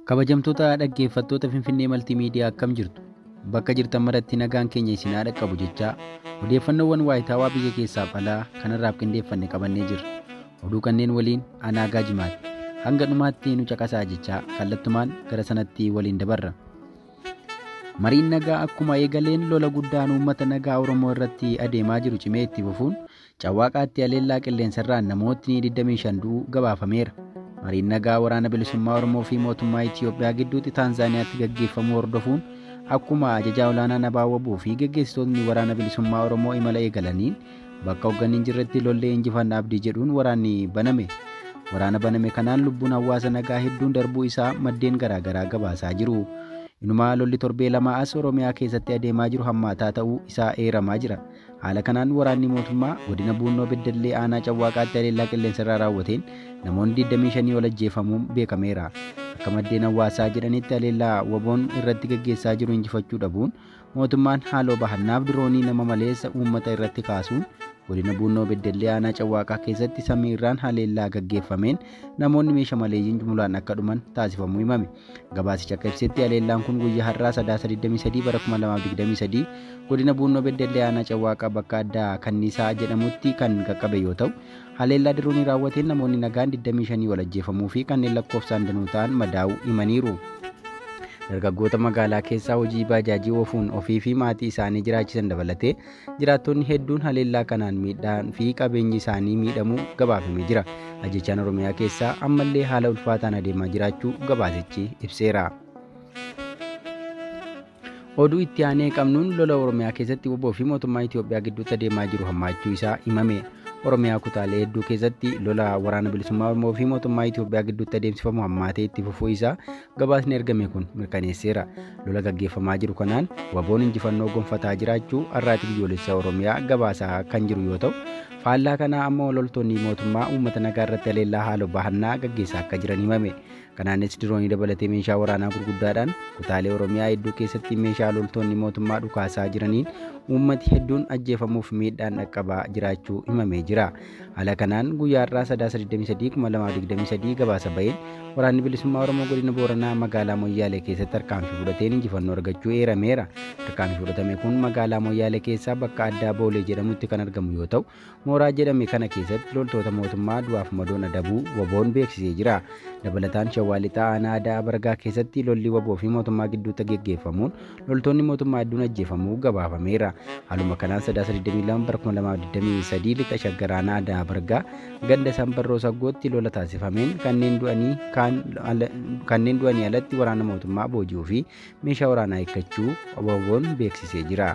Kabajamtoota dhaggeeffattoota Finfinnee Maltiimiidiyaa akkam jirtu? Bakka jirtan maratti nagaan keenya isin haa dhaqqabu jechaa odeeffannoowwan waayitaawaa biyya keessaaf alaa kanarraaf qindeeffanne qabannee jirra. Oduu kanneen waliin Anaa Gaajimaati. Hanga dhumaatti nu caqasaa jechaa kallattumaan gara sanatti waliin dabarra. Mariin nagaa akkuma eegaleen lola guddaan uummata nagaa Oromoo irratti adeemaa jiru cimee itti fufuun Cawwaaqaatti haleellaa qilleensarraan namootni 25 du'uu gabaafameera. Mariin nagaa waraana bilisummaa Oromoo fi mootummaa Itiyoophiyaa gidduutti Taanzaaniyaatti gaggeeffamuu hordofuun akkuma ajajaa olaanaan ABO WBO fi gaggeessitootni waraana bilisummaa Oromoo imala eegalaniin bakka hoogganni hin jirretti lollee injifanna abdii jedhuun waraanni baname. Waraana baname kanaan lubbuun hawaasa nagaa hedduun darbuu isaa maddeen garaagaraa gabaasaa jiru. Inumaa lolli torbee lamaa as Oromiyaa keessatti adeemaa jiru hammaataa ta'uu isaa eeramaa jira. Haala kanaan waraanni mootummaa godina Buunnoo Beddellee aanaa Cawwaaqaatti haleellaa qilleensarraa raawwateen namoonni 25 ol ajjeefamuun beekameera. Akka maddeen hawaasaa jedhanitti haleellaa WBOn irratti gaggeessaa jiru injifachuu dhabuun mootummaan haaloo bahannaaf diroonii nama maleessa uummata irratti kaasuun godina Buunnoo Beddellee aanaa Cawwaaqaa keessatti samii irraan haleellaa gaggeeffameen namoonni meesha maleeyyiin jumulaan akka dhuman taasifamuu himame. Gabaasicha akka ibsetti haleellaan kun guyyaa har'aa Sadaasa 23 bara 2023 godina Buunnoo Beddellee aanaa Cawwaaqaa bakka addaa Kanniisaa jedhamutti kan qaqqabe yoo ta'u, haleellaa diroonii raawwateen namoonni nagaan 25 ol ajjeefamuu fi kanneen lakkoofsaan danuu ta'an madaa'uu himaniiru. Dargaggoota magaalaa keessaa hojii baajaajii oofuun ofii fi maatii isaanii jiraachisan dabalatee jiraattonni hedduun haleellaa kanaan miidhaan fi qabeenyi isaanii miidhamuu gabaafamee jira. Ajjechaan Oromiyaa keessaa ammallee haala ulfaataan adeemaa jiraachuu gabaasichi ibseera. Oduu itti aanee qabnuun lola Oromiyaa keessatti WBO fi mootummaa Itiyoophiyaa gidduutti adeemaa jiru hammaachuu isaa himame. Oromiyaa kutaalee hedduu keessatti lola waraana bilisummaa Oromoo fi mootummaa Itiyoophiyaa gidduutti adeemsifamu hammaatee itti fufuu isaa gabaasni ergame kun mirkaneesseera. Lola gaggeeffamaa jiru kanaan WBOn injifannoo gonfataa jiraachuu Arraati Biyyoolessaa Oromiyaa gabaasaa kan jiru yoo ta'u, faallaa kanaa ammoo loltoonni mootummaa uummata nagaa irratti haleellaa haaloo bahannaa gaggeessaa akka jiran himame. Kanaanis diroonii dabalatee meeshaa waraanaa gurguddaadhaan kutaalee Oromiyaa hedduu keessatti meeshaa loltoonni mootummaa dhukaasaa jiraniin uummati hedduun ajjeefamuuf miidhaan dhaqqabaa jiraachuu himamee jira. Haala kanaan guyyaa har'aa Sadaasa 23 2023 gabaasa ba'een waraanni bilisummaa Oromoo godina Booranaa magaalaa Moyyaalee keessatti tarkaanfii fudhateen injifannoo argachuu eerameera. Tarkaanfii fudhatame kun magaalaa Moyyaalee keessaa bakka addaa Boolee jedhamutti kan argamu yoo ta'u, mooraa jedhame kana keessatti loltoota mootummaa du'aaf madoon adabuu WBOn beeksisee jira. Dabalataan Shawaa Lixaa aanaa Aadaa Bargaa keessatti lolli WBO fi mootummaa gidduutti geggeeffamuun loltoonni mootummaa hedduun ajjeefamuu gabaafameera. Haaluma kanaan Sadaasa 22 bara 2023 lixa Shaggar aanaa Aadaa Bargaa ganda Sanbarroo Saggootti lola taasifameen kanneen du'anii kaan kanneen du'anii alatti waraana mootummaa booji'uu fi meeshaa waraanaa hiikkachuu WBOn beeksisee jira.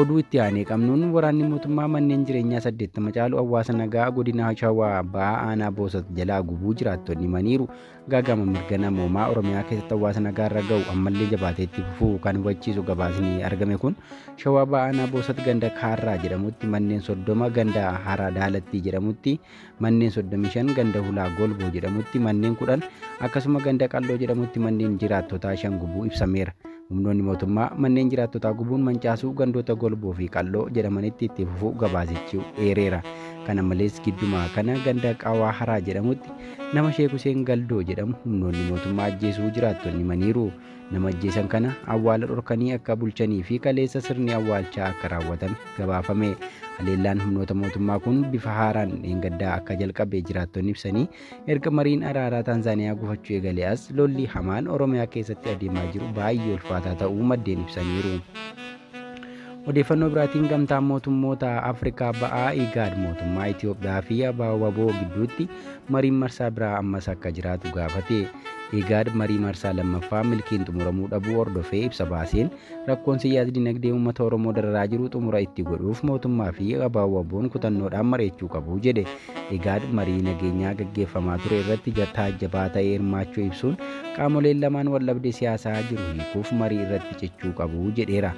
Oduu itti aanee qabnuun waraanni mootummaa manneen jireenyaa 80 caalu hawaasa nagaa godina Shawaa Bahaa aanaa Boosat jalaa gubuu jiraattonni himaniiru. Gaaga'ama mirga namoomaa Oromiyaa keessatti hawaasa nagaa irra ga'u ammallee jabaatee itti fufuu kan hubachiisu gabaasni argame kun Shawaa Bahaa aanaa Boosat ganda Kaarraa jedhamutti manneen 30, ganda Hara Daalattii jedhamutti manneen 35, ganda Hulaa Golboo jedhamutti manneen 10 akkasuma ganda Qalloo jedhamutti manneen jiraattotaa 5 gubuu ibsameera. Humnoonni mootummaa manneen jiraattotaa gubuun mancaasuu gandoota Golboo fi Qalloo jedhamanitti itti fufuu gabaasichi eereera. Kana malees gidduma kana ganda Qawaa Haraa jedhamutti nama Sheek Huseen Galdoo jedhamu humnoonni mootummaa ajjeesuu jiraattonni himaniiru. Nama ajjeesan kana awwaala dhorkanii akka bulchanii fi kaleessa sirni awwaalchaa akka raawwatame gabaafame. Haleellaan humnoota mootummaa kun bifa haaraan dheengaddaa akka jalqabe jiraattonni ibsanii erga mariin araaraa Taanzaaniyaa gufachuu eegalee as lolli hamaan Oromiyaa keessatti adeemaa jiru baay'ee ulfaataa ta'uu maddeen ibsaniiru. Odeeffannoo biraatiin gamtaan mootummoota Afrikaa Ba'aa IGAD mootummaa Itiyoophiyaa fi ABO gidduutti mariin marsaa biraa ammas akka jiraatu gaafate. IGAD marii marsaa lammaffaa milkiin xumuramuu dhabuu hordofee ibsa baaseen rakkoon siyaas dinagdee uummata Oromoo dararaa jiru xumura itti godhuuf mootummaa fi ABO kutannoodhaan mari'achuu qabu jedhe. IGAD marii nageenyaa gaggeeffamaa ture irratti taajjabaa ta'ee hirmaachuu ibsuun qaamoleen lamaan waldhabdee siyaasaa jiru hiikuuf marii irratti cichuu qabu jedheera.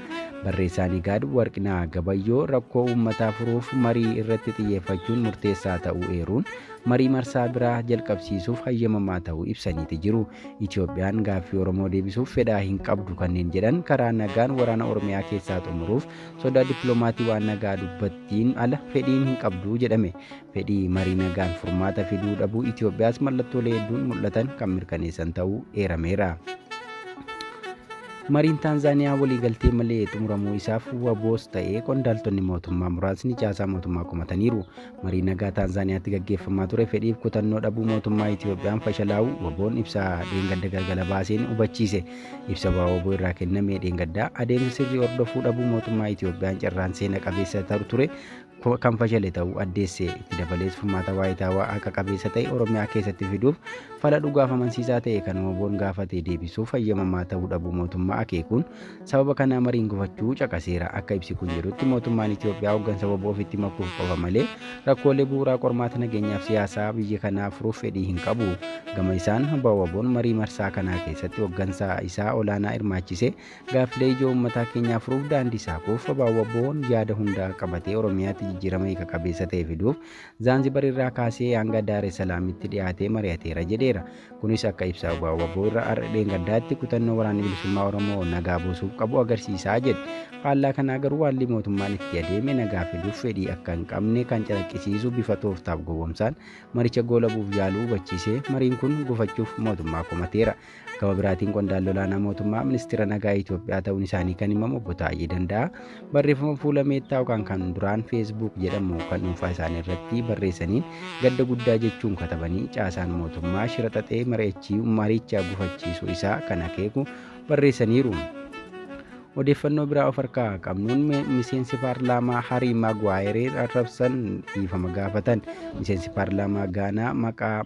Barreessaan IGAD IGAD Warqinaa Gabayyoo rakkoo uummataa furuuf marii irratti xiyyeeffachuun murteessaa ta'uu eeruun marii marsaa biraa jalqabsiisuuf hayyamamaa ta'uu ibsaniiti jiru. Itoophiyaan gaaffii Oromoo deebisuuf fedhaa hin qabdu kanneen jedhan karaa nagaan waraana Oromiyaa keessaa xumuruuf sodaa dippiloomatii waan nagaa dubbattiin ala fedhiin hin qabdu jedhame. Fedhii marii nagaan furmaata fiduu dhabuu Itoophiyaas mallattoolee hedduun mul'atan kan mirkaneessan ta'uu eerameera. Mariin Taanzaaniyaa waliigaltee malee xumuramuu isaaf WBOs ta'ee qondaaltonni mootummaa muraasni caasaa mootummaa komataniiru. Marii nagaa Taanzaaniyaatti gaggeeffamaa ture fedhiif kutannoo dhabuu mootummaa Itoophiyaan fashalaa'u WBOn ibsa dheengadda galgala baaseen hubachiise. Ibsa WBO irraa kenname dheengaddaa adeemsa sirrii hordofuu dhabuu mootummaa Itoophiyaan carraan seena qabeessa ture kan fashale ta'uu addeesse. Itti dabalees furmaata waayitaawaa akka qabeessa ta'e Oromiyaa keessatti fiduuf fala dhugaaf amansiisaa ta'e kan WBOn gaafate deebisuuf hayyamamaa ta'uu dhabuu mootummaa akeekuun sababa kanaa mariin gufachuu caqaseera. Akka ibsi kun jedhutti mootummaan Itoophiyaa hooggansa WBO ofitti makuuf qofa malee rakkoolee bu'uuraa qormaata nageenyaaf siyaasaa biyya kanaa furuuf fedhii hin qabu. Gama isaan WBOn marii marsaa kanaa keessatti hooggansa isaa olaanaa hirmaachise gaaffilee ijoo uummataa keenyaa furuuf daandii saaquuf WBOn yaada hundaa qabatee Oromiyaatti jijjiirama hiika qabeessa ta'e fiduuf Zaanzibar irraa kaasee hanga Daar es Salaamitti dhiyaatee mari'ateera jedheera. Kunis akka ibsa WBO irra dheengaddaatti kutannoo waraanni bilisummaa Oromoo nagaa buusuuf qabu agarsiisaa jedhe. Faallaa kanaa garuu haalli mootummaan itti adeeme nagaa fiduuf fedhii akka hin qabne kan calaqqisiisu bifa tooftaaf gowwomsaan maricha goolabuuf yaaluu hubachiisee mariin kun gufachuuf mootummaa komateera. Gama biraatiin qondaalli olaanaa mootummaa ministeera nagaa Itoophiyaa ta'uun isaanii kan himamu obbo Taayyee Danda'a barreeffama fuula meettaa yookaan kan duraan feesbuuk jedhamu kan dhuunfaa isaanii irratti barreessaniin gadda guddaa jechuun katabanii caasaan mootummaa shira xaxee maricha gufachiisuu isaa kan akeeku barreessaniiru. Odeeffannoo biraa of harkaa qabnuun miseensi paarlaamaa Harii Maagwaayiree arrabsan dhiifama gaafatan. Miseensi paarlaamaa Gaanaa maqaa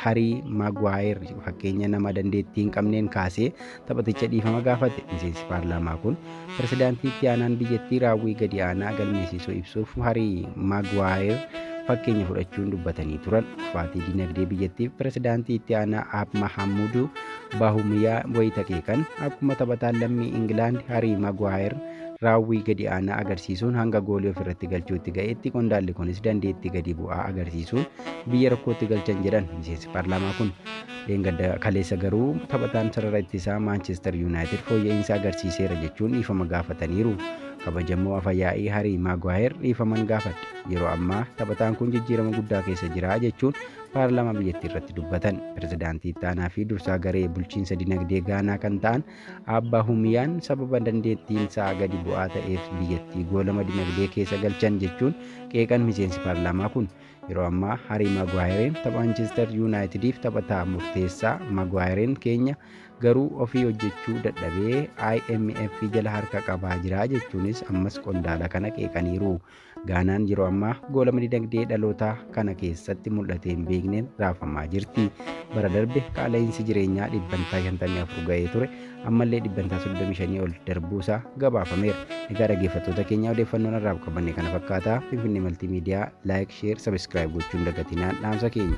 Harii Maagwaayir fakkeenya nama dandeettii hin qabneen kaasee taphaticha dhiifama gaafate. Miseensi paarlaamaa kun pirezidaantii itti aanaan biyyattii raawwii gadi aanaa galmeessisuu ibsuuf Harii Maagwaayir fakkeenya fudhachuun dubbatanii turan. Kufaatii dinagdee biyyattiif pirezidaantii itti aanaa Aab Mahamudu Baahumiyaa wayita qeeqan akkuma taphataan lammii Ingilaand Harii Maagwaayir raawwii gadi aanaa agarsiisuun hanga goolii ofirratti galchuutti ga'etti qondaalli kunis dandeettii gadi bu'aa agarsiisuun biyya rakkootti galchan jedhan miseensi paarlaamaa kun. Dheengadda kaleessa garuu taphataan sarara ittisaa Maanchestar Yuunaayitid fooyya'insa agarsiiseera jechuun dhiifama gaafataniiru. Kabajamoo Afyaa'ii Harii Maagwaayir dhiifaman gaafadha. Yeroo ammaa taphataan kun jijjiirama guddaa keessa jira jechuun paarlaamaa biyyattii irratti dubbatan. Pirezidaantii itti aanaa fi dursaa garee bulchiinsa dinagdee Gaanaa kan ta'an Abbaa Humiyaan sababa dandeettiin isaa gadi bu'aa ta'eef biyyattii goolama dinagdee keessa galchan jechuun qeeqan miseensi paarlaamaa kun. Yeroo ammaa Harii Maagwaayireen tapha Maanchestar Yuunaayitidiif taphataa murteessaa. Maagwaayireen keenya garuu ofii hojjechuu dadhabee IMF jala harka qabaa jira jechuunis ammas qondaala kana qeeqaniiru. Gaanaan yeroo ammaa goolama dinagdee dhalootaa kana keessatti mul'atee hin beekneen raafamaa jirti. Bara darbe qaala'insi jireenyaa 54% ga'ee ture ammallee 35% ol darbuusaa gabaafameera. Egaa dhaggeeffattoota keenya odeeffannoon har'aaf qabanne kana fakkaata. Finfinnee Maltiimiidiyaa laayik, sheer, sabiskiraayib gochuun dagatinaan dhaamsa keenya.